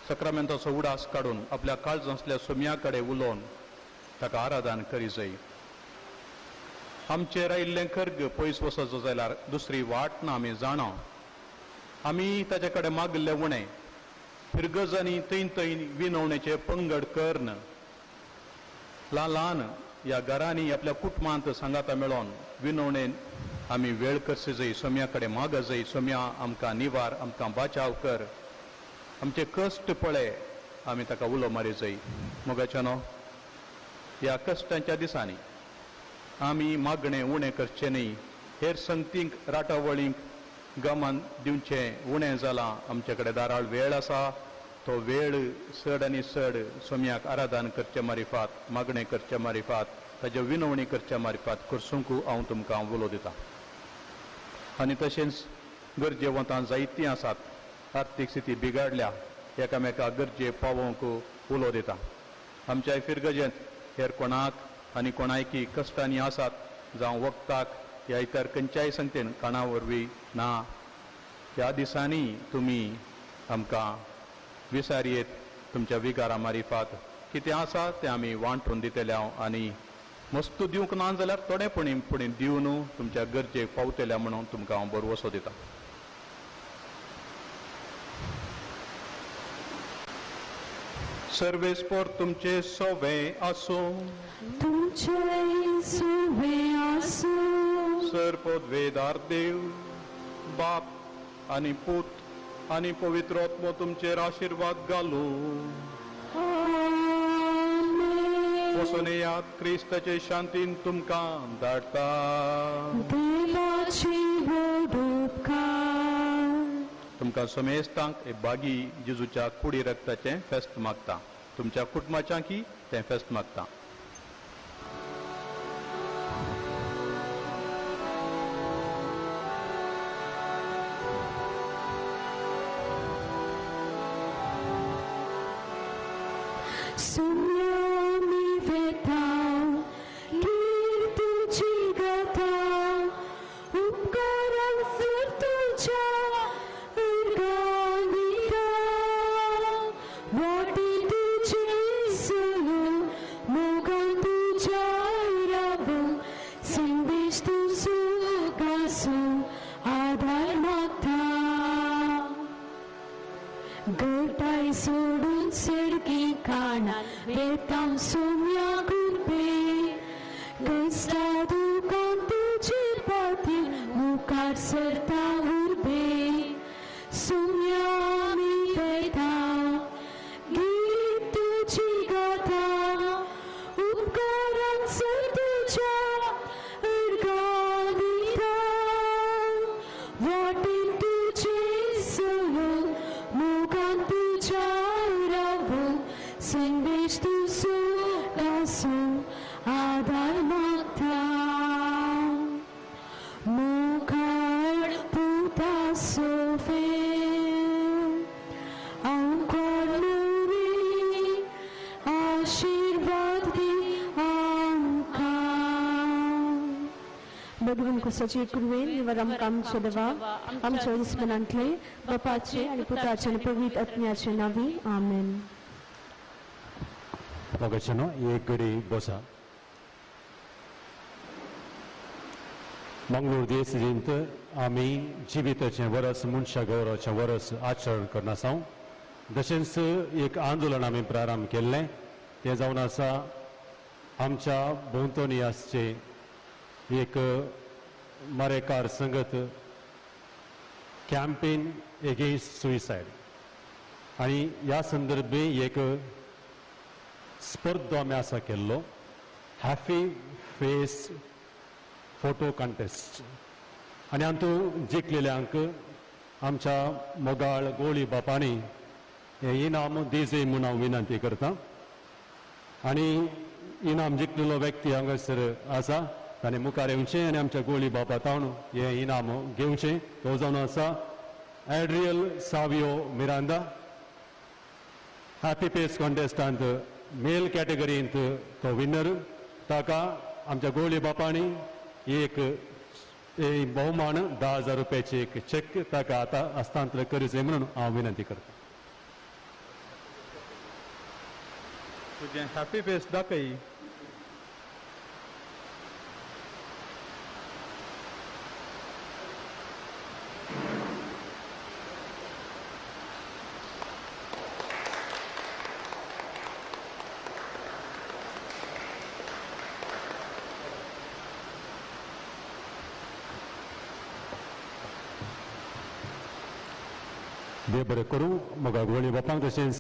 सक्रामेंताचो उडास काडून आपल्या काळजांतल्या सोम्या कडेन उलोवन ताका आराधन करी जाय. आमचेर आयिल्लें खर्ग पयस वचचो जाल्यार दुसरी वाट ना आमी जाणा. आमी ताचे कडेन मागिल्लें उणें फिरगजांनी थंय थंय विनवणेचे पंगड कर्ण ल्हान ल्हान ह्या घरांनी आपल्या कुटुंबांत सांगाता मेळोन विनवणेन आमी वेळ करची जाय. सोम्या कडेन माग जाय, सोम्या आमकां निवार, आमकां बाचाव कर, आमचे कश्ट पळय, आमी ताका उलो मारी जाय. मोगाच्या न्हू ह्या कश्टांच्या दिसांनी आमी मागणें उणें करचें न्ही. हेर संगतींक राटावळींक गमन दिवचें उणें जालां. आमचे कडेन दाराळ वेळ आसा, तो वेळ चड आनी चड सोम्याक आराधन करचे मारिफात, मागणें करचे मारिफात, ताज्यो विनवणी करचे मारिफात करसूंक हांव तुमकां उलो दितां. आनी तशेंच गरजेवंतां जायतीं आसात, आर्थीक स्थिती बिगाडल्या, एकामेका गरजे पावोवंक उलो दिता. आमच्या फिरगजेंत हेर कोणाक आनी कोणायकी कश्टांनी आसात जावं वखदाक ह्या इतर खंयच्याय संगतेन काणा वरवीं ना, ह्या दिसांनी तुमी आमकां विसारयेत तुमच्या विगारा मारिफात कितें आसा तें आमी वांटून दितले हांव आनी मस्तू दिवंक ना जाल्यार थोडें पुणी पुणी दिवन तुमच्या गरजेक पावतल्या म्हणून तुमकां हांव भरवसो दितां. सर्वेस्पोर तुमचे सोवे आसूं, तुमचे सोवे आसूं. सर पदवेदार देव बाप आनी पूत आनी पवित्र आत्मो तुमचेर आशिर्वाद घालूं. वचून येयात, क्रिस्ताचे शांतीन तुमकां धाडटा. देवाची व्हड उपकार. तुमकां समेस्तांक एक बागी जेजूच्या कुडी रक्ताचें फेस्त मागता, तुमच्या कुटुंबाच्यांकी तें फेस्त मागता. सुम्यामी वेता कीर्तुची गाथा, उपकारां सर तुज्या उर्गांदिता, वाटी तुजी सुरू मोगान तुज्या रावूं, संदेश तुजो गासूं आदार मागता. गटाय सोडून सडकी काणां वेतां सोम्या कृपे, कश्टा दुकान तुजे पाती मुखार सरता उर्बे. सोम्या आमी वेता गीत तुजी गाथा, उपकारां सर तुज्या उर्गांदिता, वाटेन तुजे सोडून मोगान तुज्या रावूं, संदेश तुजो गासूं आदार मागता. मुखार पुता सोफे आमकां नुरी आशिर्वाद दी आमकां. भगवान कुसाची कृपेन निवर आमकां आमच्या देवा आमच्या दुस्मनांतले बापाचे आनी पुताचे आनी पवित्र आत्म्याचे नांवी आमेन. मोगाच्यानो एक घडी बसा. मंगळूर देसजींत आमी जिविताचें वरस मनशा गौरवाचें वरस आचरण करना आसा. तशेंच एक आंदोलन आमी प्रारंभ केल्लें तें जावन आसा आमच्या भोंवतणी आसचें एक मरेकार संगत कॅम्पेन एगेन्स्ट सुसायड आनी ह्या संदर्भे एक स्पर्धा आमी आसा केल्लो हॅपी फेस फोटो कॉन्टेस्ट आनी हातूंत जिखलेल्यांक आमच्या मोगाळ गोळी बापांनी हें इनाम दिवचें म्हूण हांव विनंती करता. आनी इनाम जिखलेलो व्यक्ती हांगासर आसा ताणें मुखार येवचें आनी आमच्या गोळी बापा तावन हें इनाम घेवचें. तो जावन आसा Adriel Savio Miranda. Happy face कॉन्टेस्टांत mail कॅटेगरींत तो विनर. ताका आमच्या गोळी बापांनी एक भोवमान 10,000 रुपयाची एक चेक ताका आतां हस्तांतर करीत म्हणून हांव विनंती करता. तुजें हॅपी फेस दाखय. देव बरें करूं मोगा गोळी बापांक तशेंच